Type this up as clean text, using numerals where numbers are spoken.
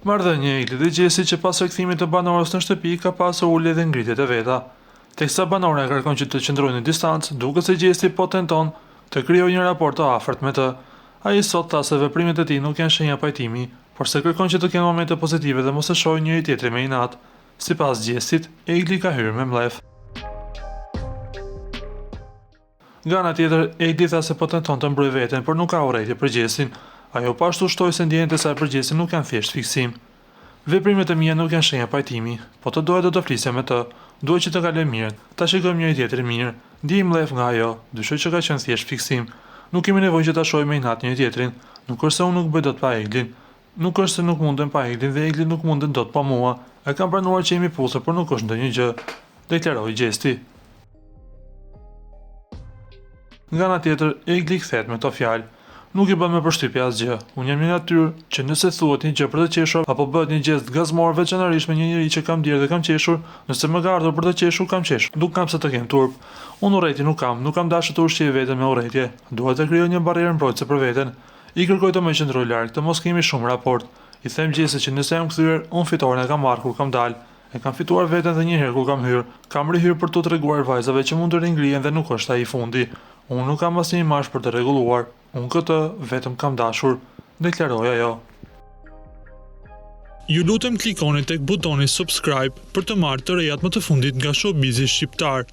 Marrëdhënia e Eglit dhe Gjestit që pas rikthimit të banores në shtëpi ka pasur ulje dhe ngritjet e veta. Teksa banorja kërkon që të qëndrojë në distancë, duket se Gjesti po tenton të krijojë një raport të afërt me të. Ai sot tha se veprimet e tij nuk janë shenja pajtimi, por se kërkon që të kenë momente pozitive dhe mos e shohin njëri-tjetrin me inat. Sipas Gjestit, Egli ka hyrë me mllef. Nga ana tjetër, Egli tha se po tenton të mbrojë veten, por nuk ka urrejtje për Gjestin. Ajo po ashtu shtoi se ndjenjat e saj për Gjestin nuk janë thjesht fiksim. Veprimet e mia nuk janë shenja pajtimi. Po të doja do të flisja me të. Dua që të kalojmë mirë, ta shikojmë njëri-tjetrin mirë. Ndiej mllef nga ajo, dyshoj që ka qenë thjesht fiksim. Nuk kemi nevojë që ta shohim me inat njëri-tjetrin. Nuk është se unë nuk bëj dot pa Eglin. Nuk është se nuk mundem pa Eglin dhe Egli nuk mundet dot pa mua. E kam pranuar që jemi puthur, por nuk është ndonjë gjë, deklaroi Gjesti. Nga ana tjetër, Egli kthehet me këto fjalë, Nuk i bën më përshtypje asgjë. Unë jam një natyrë që nëse thuhet një gjë për të qeshur apo bëhet një gjest gazmor veçanërisht me një njeri që kam ndjerë dhe kam qeshur, nëse më ka ardhur për të qeshur, kam qeshur. Nuk kam pse të kem turp. Unë urrejtje nuk kam, nuk kam dashur të ushqej veten me urrejtje. Dua të krijoj një barrierë mbrojtëse për veten. I kërkoj të më qëndrojë larg, të mos kemi shumë raport. I them Gjestit që nëse jam kthyer, unë fitoren e kam marrë kur kam dalë. E kam fituar veten dhe një herë kur kam hyrë, kam rihyrë për t'u treguar vajzave që mund të ringrihen dhe nuk është ai fundi. Unë nuk kam asnjë imazh për të rregulluar. Unë këtë vetëm kam dashur, deklaroi ajo. Ju lutem klikoni tek butoni subscribe për të marrë të rejat më të fundit nga showbizi shqiptar.